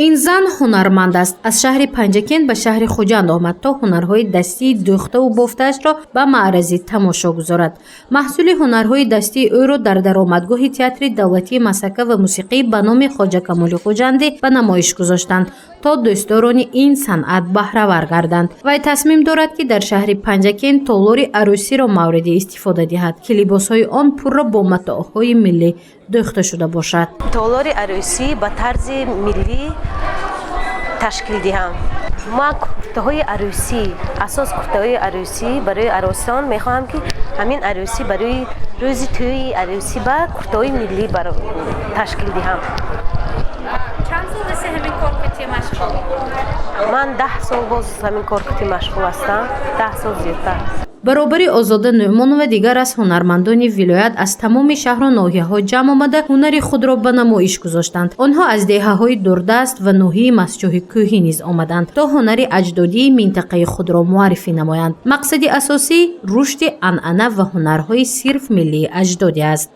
Ин зан ҳунарманд аст. Аз шаҳри Панҷакент ба шаҳри Хуҷанд омад, то ҳунарҳои дастии дӯхтаву бофтаашро ба маърази тамошо гузорад. Маҳсули ҳунарҳои дастии ӯро дар даромадгоҳи Театри давлатии масҳака ва мусиқӣ ба номи Хоҷа Камоли Хуҷандӣ ба намоиш гузоштанд, то дӯстдорони ин санъат баҳравар гарданд. Вай тасмим дорад, ки дар шаҳри Панҷакент толори арӯсиро мавриди истифода диҳад, ки либосҳои он пурра бо матоъҳои миллӣ дӯхта шуда бошад. Толори арӯсӣ ба тарзи миллӣ ташкил диҳам. Ман куртаҳои арӯсӣ, асос куртаҳои арӯсӣ барои арӯсон мехоҳам, ки ҳамин арӯсӣ барои рӯзи тӯи арӯсӣ ба куртаҳои миллӣ ташкил диҳам. Чанд сол аст, ҳамин кор кати машғул? Ман 10 сол боз ҳамин кор кати машғул ҳастам, 10 сол зиёдтар. Баробари Озода Нӯъмонова дигар аз ҳунармандони вилоят аз тамоми шаҳру ноҳияҳо ҷамъ омада, ҳунари худро ба намоиш гузоштанд. Онҳо аз деҳаҳои дурдаст ва ноҳияи Мастчоҳи Кӯҳӣ низ омаданд, то ҳунари аҷдодии минтақаи худро муаррифӣ намоянд. Мақсади асосӣ рушди анъана ва ҳунарҳои сирф миллии аҷдодӣ аст.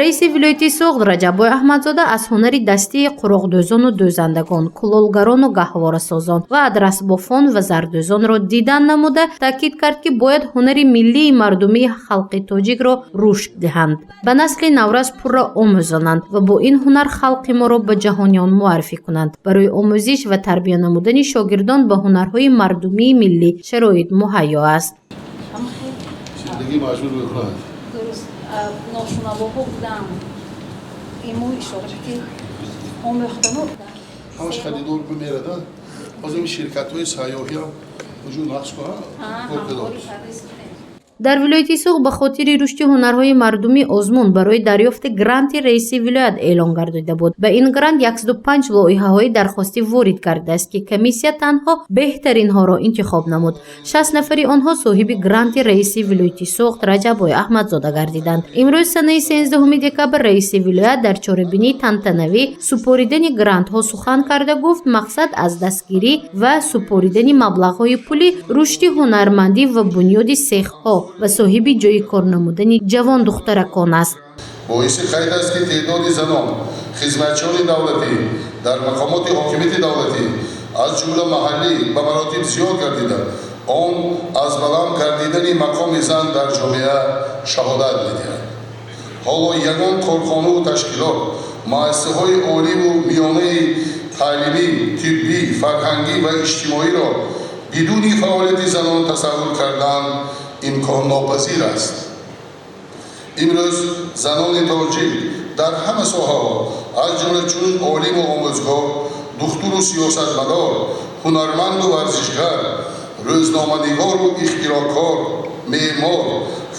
Раиси вилояти Суғд Раҷаббой Аҳмадзода аз ҳунари дастии қуроқдӯзону дӯзандагон, кулолгарону гаҳворасозон ва адрасбофон ва зардӯзонро дидан намуда, таъкид кард, ки бояд ҳунари миллии мардумии халқи тоҷикро рушд диҳанд, ба насли наврас пурра омӯзонанд ва бо ин ҳунар халқи моро ба ҷаҳониён муаррифӣ кунанд. Барои омӯзиш ва тарбия намудани шогирдон ба ҳунарҳои мардумии миллӣ шароит муҳайё аст. Зиндагӣ маҷбур мекунад. Дуруст, ношунавоҳо будам, имо ишора ки омӯхтану. Ҳамаш харидор бимерада. Боз ин ширкатҳои сайёҳиам вуҷуд нақш кунад, кор кардааст. Дар вилояти Суғд ба хотири рушди ҳунарҳои мардумӣ озмун барои дарёфти гранти раиси вилоят эълон гардида буд. Ба ин грант 105 лоиҳаҳои дархостӣ ворид гардидааст, ки комиссия танҳо беҳтаринҳоро интихоб намуд. 60 нафари онҳо соҳиби гранти раиси вилояти Суғд Раҷаббой Аҳмадзода гардиданд. Имрӯз, санаи 13 декабр, раиси вилоят дар чорабинии тантанавӣ супоридани грантҳо сухан карда гуфт, мақсад аз дастгирӣ ва супоридани маблағҳои пулӣ рушди ҳунармандӣ ва бунёди сехҳо ва соҳиби ҷойи кор намудани ҷавондухтаракон аст. Боиси қайд аст, ки теъдоди занон хизматчиёни давлатӣ дар мақомоти ҳокимияти давлатӣ, аз ҷумла маҳаллӣ, ба маротиб зиёд гардида, он аз баланд гардидани мақоми зан дар ҷомеа шаҳодат медиҳад. Ҳоло ягон корхонаву ташкилот, муассисаҳои оливу миёнаи таълимӣ, тиббӣ, фарҳангӣ ва иҷтимоиро бидуни фаъолияти занон тасаввур кардан имконнопазир аст. Имрӯз занони тоҷик дар ҳама соҳаҳо, аз ҷумла чун олиму омӯзгор, духтуру сиёсатмадор, ҳунарманду варзишгар, рӯзноманигору ихтироъкор, меъмор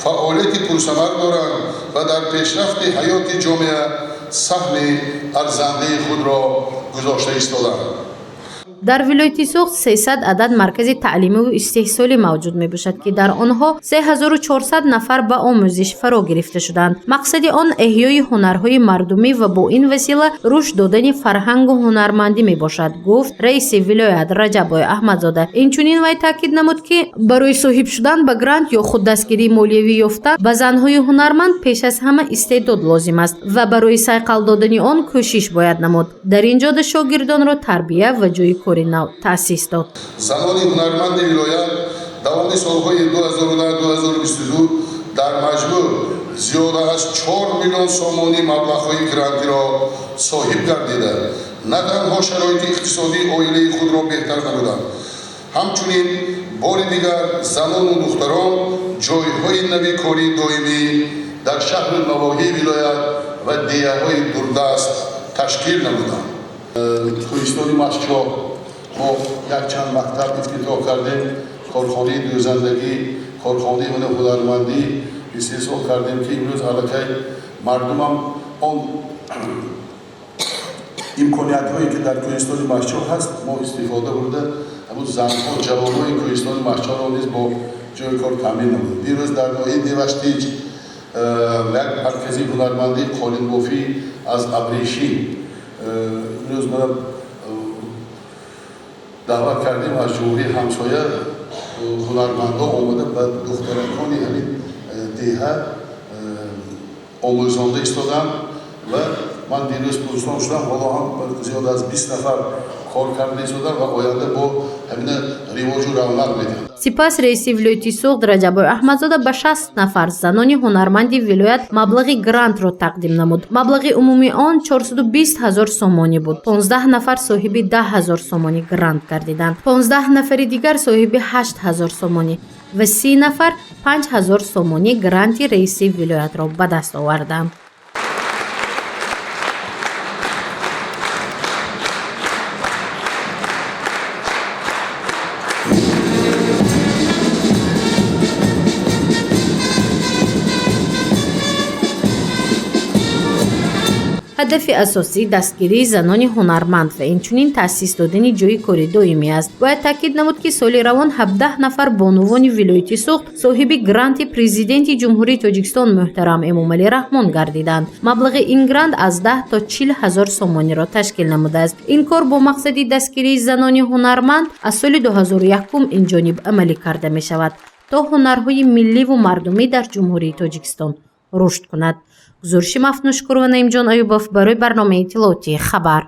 фаъолияти пурсамар доранд ва дар пешрафти ҳаёти ҷомеа саҳми арзандаи худро гузошта истодаанд. Дар вилояти Суғд 300 адад маркази таълимиву истеҳсолӣ мавҷуд мебошад, ки дар онҳо 3400 нафар ба омӯзиш фаро гирифта шуданд. Мақсади он эҳёи ҳунарҳои мардумӣ ва бо ин васила рушд додани фарҳангу ҳунармандӣ мебошад, гуфт раиси вилоят Раҷаббой Аҳмадзода. Инчунин вай таъкид намуд, ки барои соҳиб шудан ба грант ё худ дастгирии молиявӣ ёфтан ба занҳои ҳунарманд пеш аз ҳама истеъдод лозим аст ва барои сайқал додани он кӯшиш бояд намуд. Дар ин ҷода шогирдонро тарбия ва ҷойи кори нав таъсис дод. Занони ҳунарманди вилоят давоми солҳои 2010-2022 дар маҷмӯъ зиёда аз 4 миллион сомонӣ маблағҳои грантиро соҳиб гардида, на танҳо шароити иқтисодии оилаи худро беҳтар намуданд, ҳамчунин бори дигар занону духтарон ҷойҳои нави кории доимӣ дар шаҳру навоҳии вилоят ва деҳаҳои дурдаст ташкил намуданд. Кӯҳистони Мастчоҳ мо якчанд мактаб ифтитоҳ кардем, корхонаи дӯзандагӣ, корхонаи ҳунармандӣ истеҳсол кардем, ки имрӯз аллакай мардумам он имкониятҳое, ки дар кӯҳистони Мастчоҳ ҳаст, мо истифода бурда, ҳамун занҳо, ҷавонҳои кӯҳистони Мастчоҳро низ бо ҷои кор таъмин намудем. Дирӯз дар ноҳияи Деваштич як маркази ҳунармандии қолинбофӣ аз абрешим имрӯз мана. Даъват кардем аз ҷумҳурии ҳамсоя ҳунармандо омада ба духтаракони ҳамин деҳа омӯзонда истоданд ва ман дирӯз пурсон шудам, ҳоло ҳам зиёд аз 20 нафар кор карда истоданд ва оянда бо ҳамина ривоҷу равнақ медиҳанд. Сипас раиси вилояти Суғд Раҷаббой Аҳмадзода ба 60 нафар занони ҳунарманди вилоят маблағи грантро тақдим намуд. Маблағи умумии он 420 ҳазор сомонӣ буд. 15 нафар соҳиби 10 ҳазор сомонӣ грант гардиданд, 15 нафари дигар соҳиби 8 ҳазор сомонӣ ва 30 нафар 5 ҳазор сомонӣ гранти раиси вилоятро ба даст оварданд. Ҳадафи асосӣ дастгирии занони ҳунарманд ва инчунин таъсис додани ҷойи кори доимӣ аст. Бояд таъкид намуд, ки соли равон 17 нафар бонувони вилояти Суғд соҳиби гранти Президенти Ҷумҳурии Тоҷикистон муҳтарам Эмомалӣ Раҳмон гардиданд. Маблағи ин грант аз 10 то 40 ҳазор сомониро ташкил намудааст. Ин кор бо мақсади дастгирии занони ҳунарманд аз соли 2001 инҷониб амалӣ карда мешавад, то ҳунарҳои милливу мардумӣ дар Ҷумҳурии Тоҷикистон рушд кунад. Гузориши Мафнушкурова, Наимҷон Аюбов барои барномаи иттилоотии «Хабар».